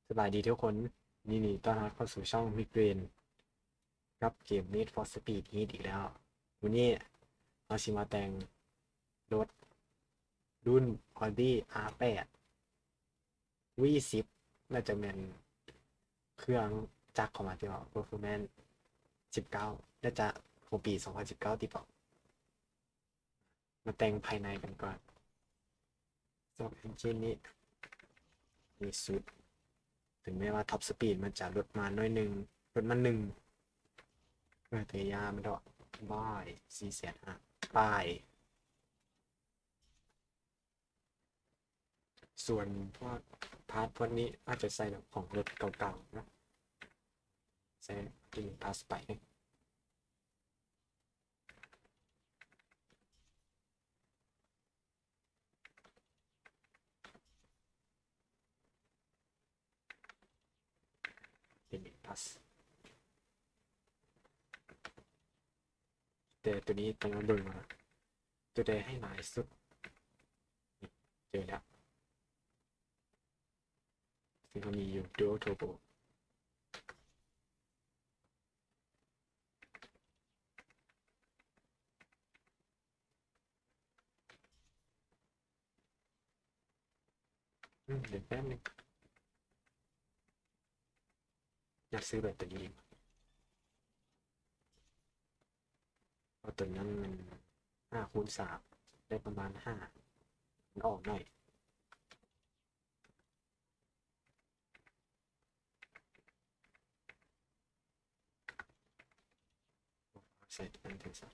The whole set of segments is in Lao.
ສະບາຍດີທຸກຄົນ, ຍິນດີຕ້ອນຮັບເຂົ້າສູ່ຊ່ອງ Mid Range ກັບເກມ Need for Speed Heat ອີກແລ້ວ. ມື້ນີ້ເຮົາຊິມາແຕ່ງລົດລຸ້ນ Audi R ແປດ V ສິບ ໜ້າຈະແມ່ນເຄື່ອງຈັກເຂົ້າມາຕິເນາະ Performance ສິບເກົ້າ ໜ້າຈະຂອງປີສອງພັນສິບເກົ້າຕິເນາະ. ມາແຕ່ງພາຍໃນກັນກ່ອນ. ສຳລັບເອັນຈິນນີ້ ນີ້ສຸດ. ເຖິງແມ້ວ່າທັອບສະປີດມັນຈະຫຼຸດມາໜ້ອຍໜຶ່ງ, ລົດມາໜຶ່ງ, ເອີ ແຕ່ຢ່າມັນດອກ. ບາຍ ສີ່ແສນຫ້າ ປາຍ. ສ່ວນພວກພາດພວກນີ້ອາດຈະໃສ່ແບບຂອງລົດເກົ່າໆນະ, ໃສ່ Inpass ໄປ. ເປັນ Inpass ແຕ່ໂຕນີ້ຕ້ອງມາເບິ່ງວ່າໂຕໃດໃຫ້ຫຼາຍສຸດ. ນີ້ ເຈີແລ້ວ. ຊຶ່ງເຮົາມີຢູ່ Dual Turbo. ອືມ ດຽວແປັບໜຶ່ງ, ຢາກຊື້ແບບໂຕນີ້ ເພາະໂຕນັ້ນມັນຫ້າຄູນສາມ ໄດ້ປະມານຫ້າ ມັນອອກໜ້ອຍ. ໃສ່ອັນເດີມຊະ.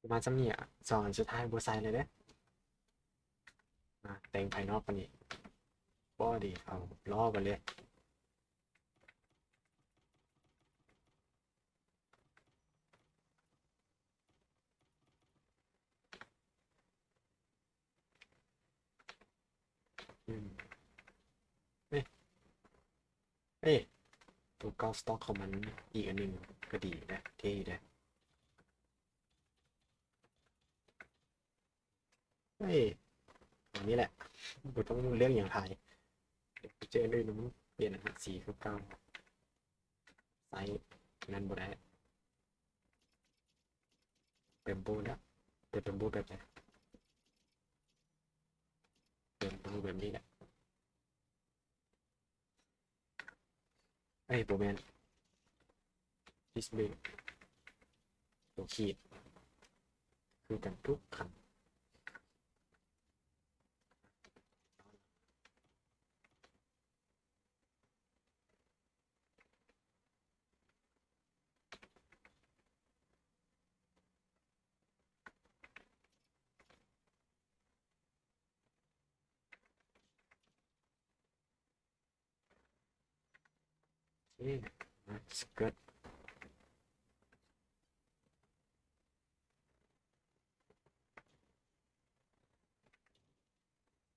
ປະມານສ່ຳນີ້ອະ. ສອງອັນສຸດທ້າຍບໍ່ໃສ່ເລີຍເດ້. ມາແຕ່ງພາຍນອກປານນີ້. ບໍ່ດີ ເອົາລໍ້ໄປເລີຍ. ອືມ ເອີ ເອີ ຕົວເກົ່າສະຕັອກຂອງມັນອີກອັນໜຶ່ງກໍດີນະ ເທ່ເດ້. ເອີ ອັນນີ້ແຫຼະ ບໍ່ຕ້ອງເລືອກຫຍັງຫຼາຍ. ດຽວໄປເຈີອັນອື່ນ ມັນປ່ຽນອັນສີຄືເກົ່າ. ໃຊ້ນັ້ນບໍ່ໄດ້. ແບມບູນະ ເປັນແບມບູແບບໃດ? ແບມບູແບບນີ້ແຫຼະ. ເອີຍ ບໍ່ແມ່ນ ດິສເບຣກ ຕົວຂີດ ຄືກັນທຸກຄັນ. ໂອເຄ that's good.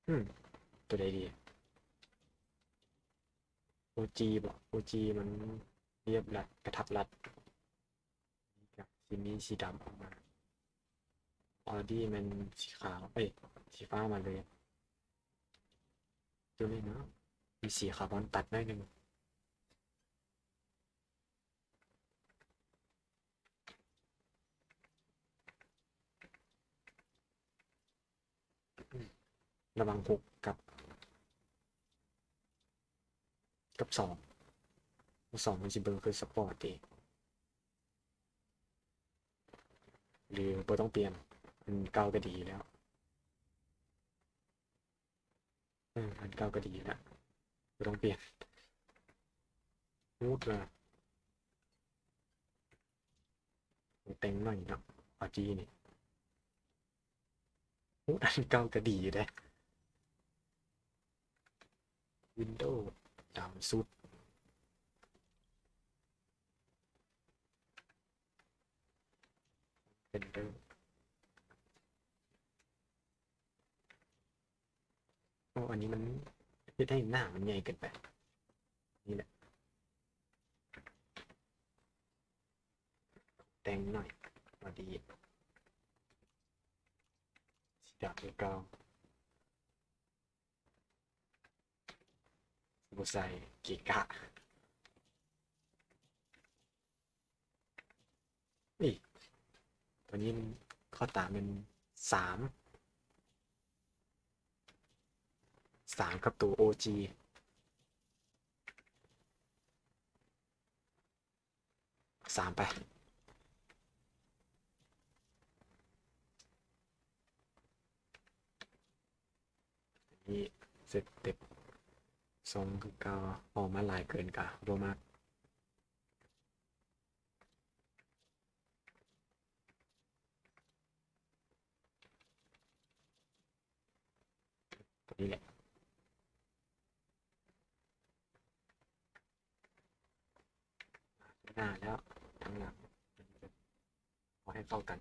ອືມ ຕົວໃດດີ? ໂອຈີບໍ? ໂອຈີມັນລຽບລັດ ກະທັດລັດ. ນີ້ກະຊິມີສີດຳອອກມາ. ອໍດີແມ່ນສີຂາວ ເອີຍ ສີຟ້າມາເລີຍ. ຕົວນີ້ເນາະ ມີສີຄາບອນຕັດໜ້ອຍໜຶ່ງ. ລະຫວ່າງຫົກກັບ ກັບສອງ ສອງມັນຊິເບິ່ງຄືສະປອດເດ ຫຼືບໍ່ຕ້ອງປ່ຽນ? ອັນເກົ່າກໍດີຢູ່ແລ້ວ. ເອີ ອັນເກົ່າກໍດີຢູ່ແລ້ວ. ໂອ ຕ້ອງປ່ຽນ ຮູດວ່າ ແຕ່ງໜ້ອຍເນາະ ອາຈີນີ້ ຮູດອັນເກົ່າກໍດີຢູ່ເດ້. ວິນໂດດຳສຸດ ເອັນເຕີ. ໂອ້ ອັນນີ້ມັນເຮັດໃຫ້ໜ້າມັນໃຫຍ່ເກີນໄປ. ນີ້ແຫຼະ ແຕ່ງໜ້ອຍ ພໍດີ ສີດຳຄືເກົ່າ. ບໍ່ໃສ່ ເກະກະ. ນີ້ ຕົວນີ້ມັນເຂົ້າຕາແມ່ນສາມ ສາມກັບຕົວໂອຈີ ສາມໄປ. ນີ້ສະເຕັບສອງຄືເກົ່າ ອອກມາຫຼາຍເກີນກະບໍ່ມັກ. ຕົວນີ້ແຫຼະ ໜ້າແລ້ວ ທາງຫຼັງ ເອົາໃຫ້ເຂົ້າກັນ.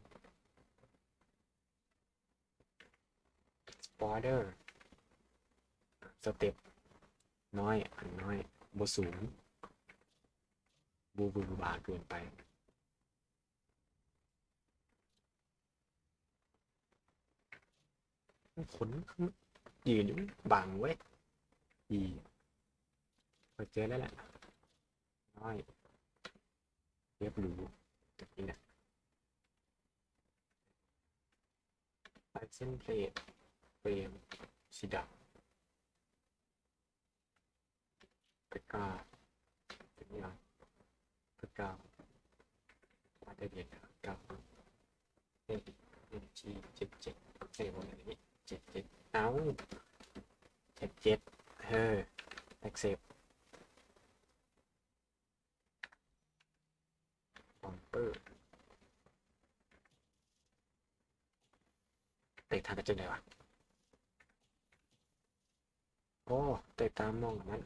ສະປອຍເດີ ສະເຕັບນ້ອຍ ອັນນ້ອຍ ບໍ່ສູງ ບໍ່ຫວືອຫວາເກີນໄປ. ຄົນຢືນຢູ່ບັງເວີຍ ດີ ເຂົ້າໃຈແລ້ວແຫຼະ ນ້ອຍ ລຽບຫຼູ ແບບນີ້ແຫຼະ. ລາຍເສັ້ນເພລດ ເຟຣມສີດຳ ກະກາ ເປັນຫຍັງ ກະກາ ມາໄດ້ເດ ກະກາ ເອັນ ເອັນ ຈີ ເຈັດເຈັດ ເອີ ບໍ່ແມ່ນອັນນີ້ ເຈັດເຈັດ ເອົ້າ ເຈັດເຈັດ ເອີ ແອັກເຊັບ ບັມເປີ ແຕກຕ່າງກັນຈັ່ງໃດວະ? ໂອ້ ແຕກຕ່າງໝ່ອງອັນນັ້ນ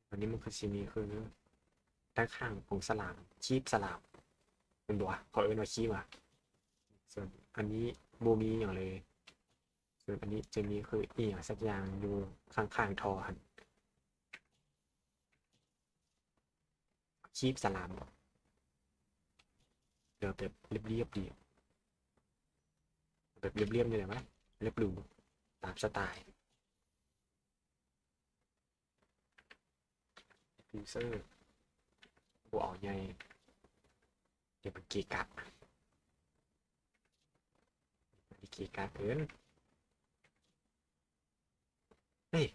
ອັນນີ້ມັນຄືຊິມີຄືດ້ານຂ້າງຂອງສະຫຼາມ ຄີບສະຫຼາມ ແມ່ນບໍ່ວະ? ເຂົາເອີ້ນວ່າຄີບຫວາ? ສ່ວນອັນນີ້ບໍ່ມີຫຍັງເລີຍ. ສ່ວນອັນນີ້ຈະມີຄືອີ່ຫຍັງສັກຢ່າງຢູ່ຂ້າງໆທໍ່ຫັ້ນ. ຄີບສະຫຼາມ ເຫຼືອແບບລຽບໆດີ ແບບລຽບໆນີ້ແຫຼະວະ ລຽບຫຼູຕາມສະໄຕລ໌. ດີເຊີ ບໍ່ເອົາໃຫຍ່ ດຽວມັນເກະກະ ມັນເກະກະເກີນ. ເຮີ້ຍ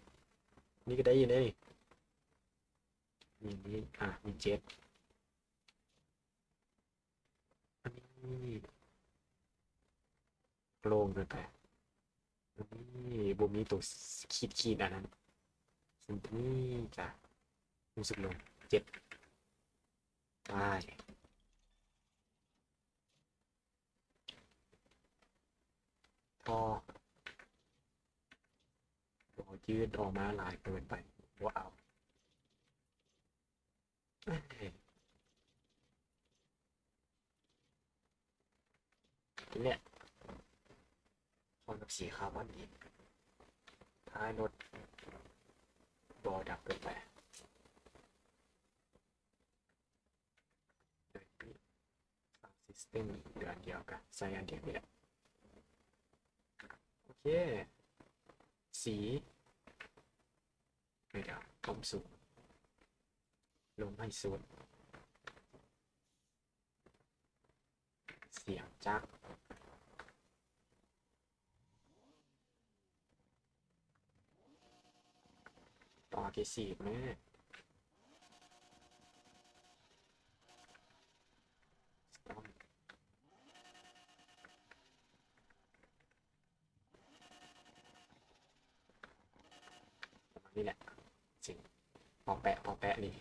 ນີ້ກໍໄດ້ຢູ່ເດ້ ນີ້ ນີ້ ອ່າ ມີເຈັດ ອັນນີ້ໂລ່ງເກີນໄປ ອັນນີ້ບໍ່ມີໂຕຂີດໆອັນນັ້ນ ອັນນີ້ກະຮູ້ສຶກໂລ່ງ ເຈັດ ໄປ. ທໍ່ ບໍ່ຢືດອອກມາຫຼາຍເກີນໄປ ບໍ່ເອົາ ເອີ ນີ້ແຫຼະ ພໍກັບສີຂາວອັນນີ້ ທ້າຍລົດບໍ່ດຳເກີນໄປ. ຊາວຊິສເຕັມ ຢູ່ອັນດຽວກັນ ໃສ່ອັນດຽວນີ້ແຫຼະ ໂອເຄ ສີ ດຽວ ຄວາມສູງ ລົງໃຫ້ສຸດ ສຽງຈັກ ຕໍ່ເກສສີ່ແມ່ ປະມານນີ້ແຫຼະ ພໍແປະ ພໍແປະນີ້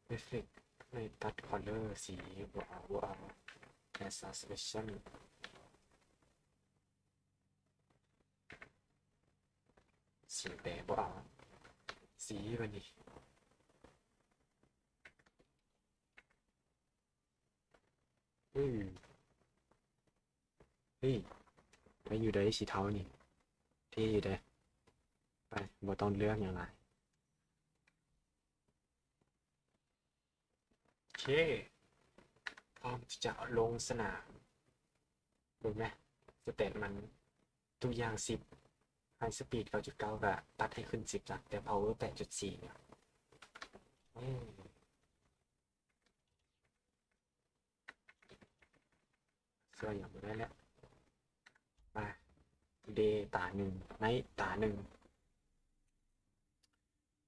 ເອັບເຟັກ ໃນຕັດຄອລເລີ ສີບໍ່ເອົາ ບໍ່ເອົາ ແອັດຊອສເວຊັນ ສີແປະບໍ່ເອົາ ສີບາດນີ້ ອື ເຮີ້ຍ ໄດ້ຢູ່ເດ້ ສີເທົານີ້ ເທ່ຢູ່ເດ້ ໄປ ບໍ່ຕ້ອງເລືອກຫຍັງຫຼາຍ ໂອເຄ ພ້ອມທີ່ຈະລົງສະໜາມ ເບິ່ງແມ ສະແຕດມັນ ທຸກຢ່າງສິບ ໄຮສະປີດເກົ້າຈຸດເກົ້າ ກະຕັດໃຫ້ຂຶ້ນສິບຊະ ແຕ່ພາວເວີແປດຈຸດສີ່ ອືມ ຊ່ວຍຫຍັງບໍ່ໄດ້ແລ້ວ ມາ ເດຕາໜຶ່ງ ໄນຕາໜຶ່ງ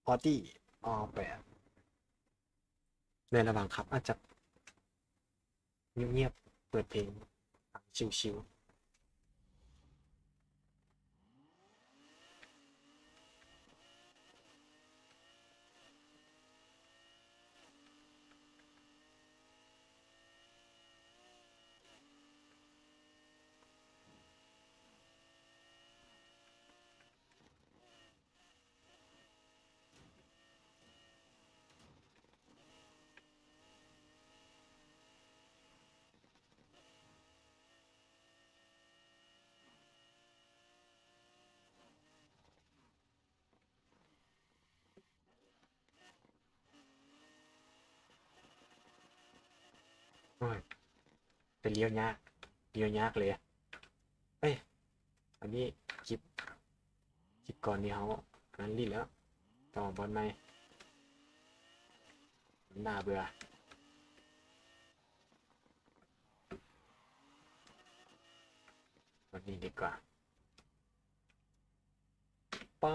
ອອຕີ້ ອໍແປດ ໃນລະຫວ່າງຂັບອາດຈະງຽບໆ ເປີດເພງ ຊິວໆ. ໂອ້ຍ ແຕ່ລ້ຽວຍາກ ລ້ຽວຍາກເລີຍ ເອີຍ ອັນນີ້ຄລິບ ຄລິບກ່ອນນີ້ເຮົາອັນນັ້ນລີ້ແລ້ວ ຕໍ່ບ່ອນໃໝ່ ໜ້າເບື່ອ ບ່ອນນີ້ດີກວ່າ ໄປ.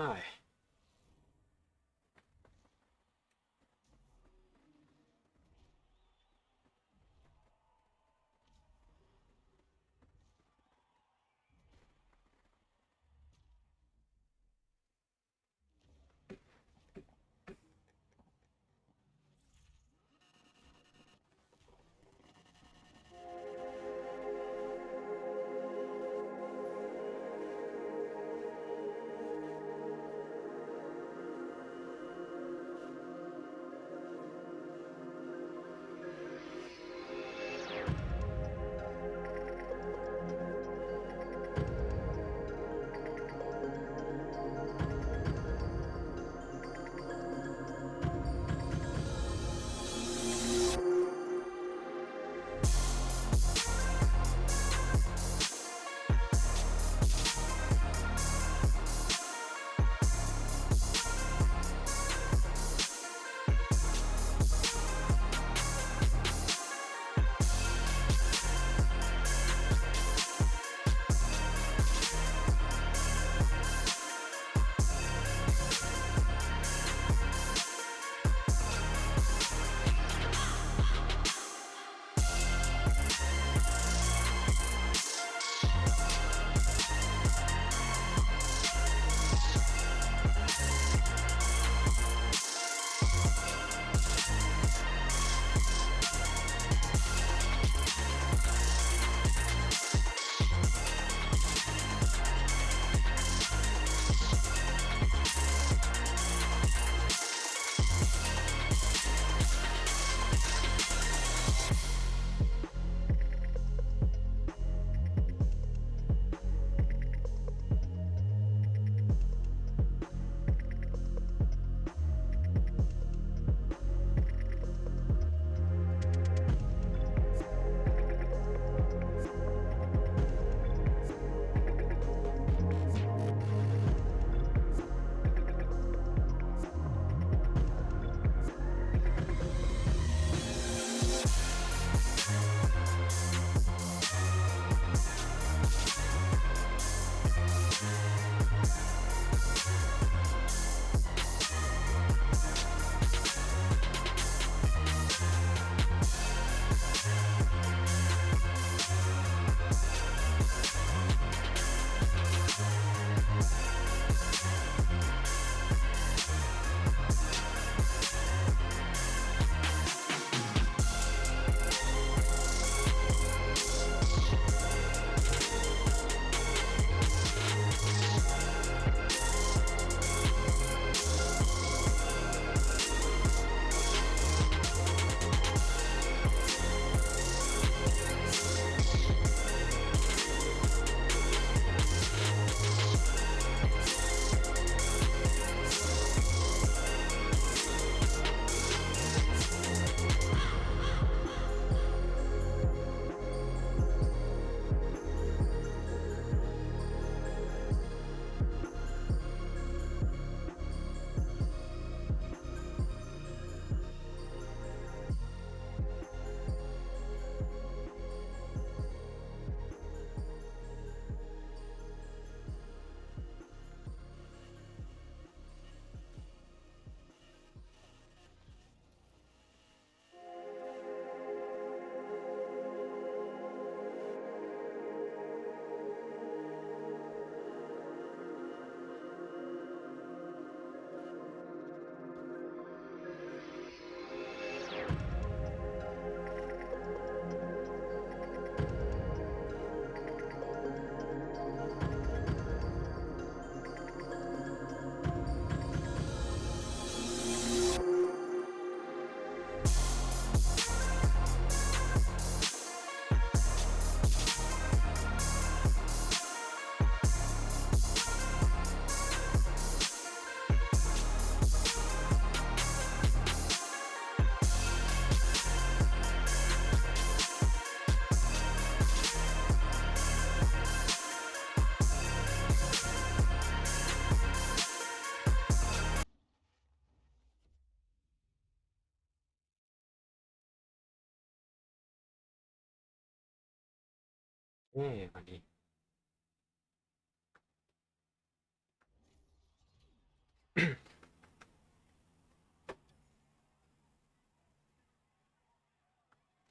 ເອີ ບັດນີ້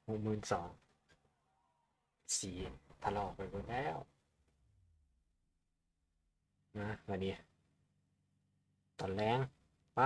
ຫົກໝື່ນສອງ ສີຖະຫຼອກໄປເບິດແລ້ວ. ມາ ບາດນີ້ ຕອນແລງ ໄປ.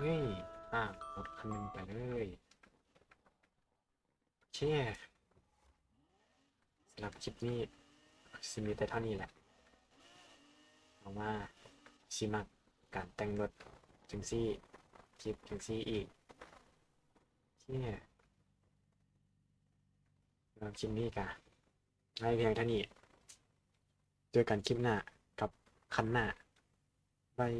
ເອີຍ ຂ້າມລົດຄັນໜຶ່ງໄປເລີຍ. ໂອເຄ ສຳລັບຄລິບນີ້ຊິມີແຕ່ເທົ່ານີ້ແຫຼະ. ເອົາວ່າຊິມັກການແຕ່ງລົດຈັ່ງຊີ້ ຄລິບຈັ່ງຊີ້ອີກ. ໂອເຄ ສຳລັບຄລິບນີ້ກະໄດ້ພຽງເທົ່ານີ້. ເຈີກັນຄລິບໜ້າກັບຄັນໜ້າ. ບາຍ.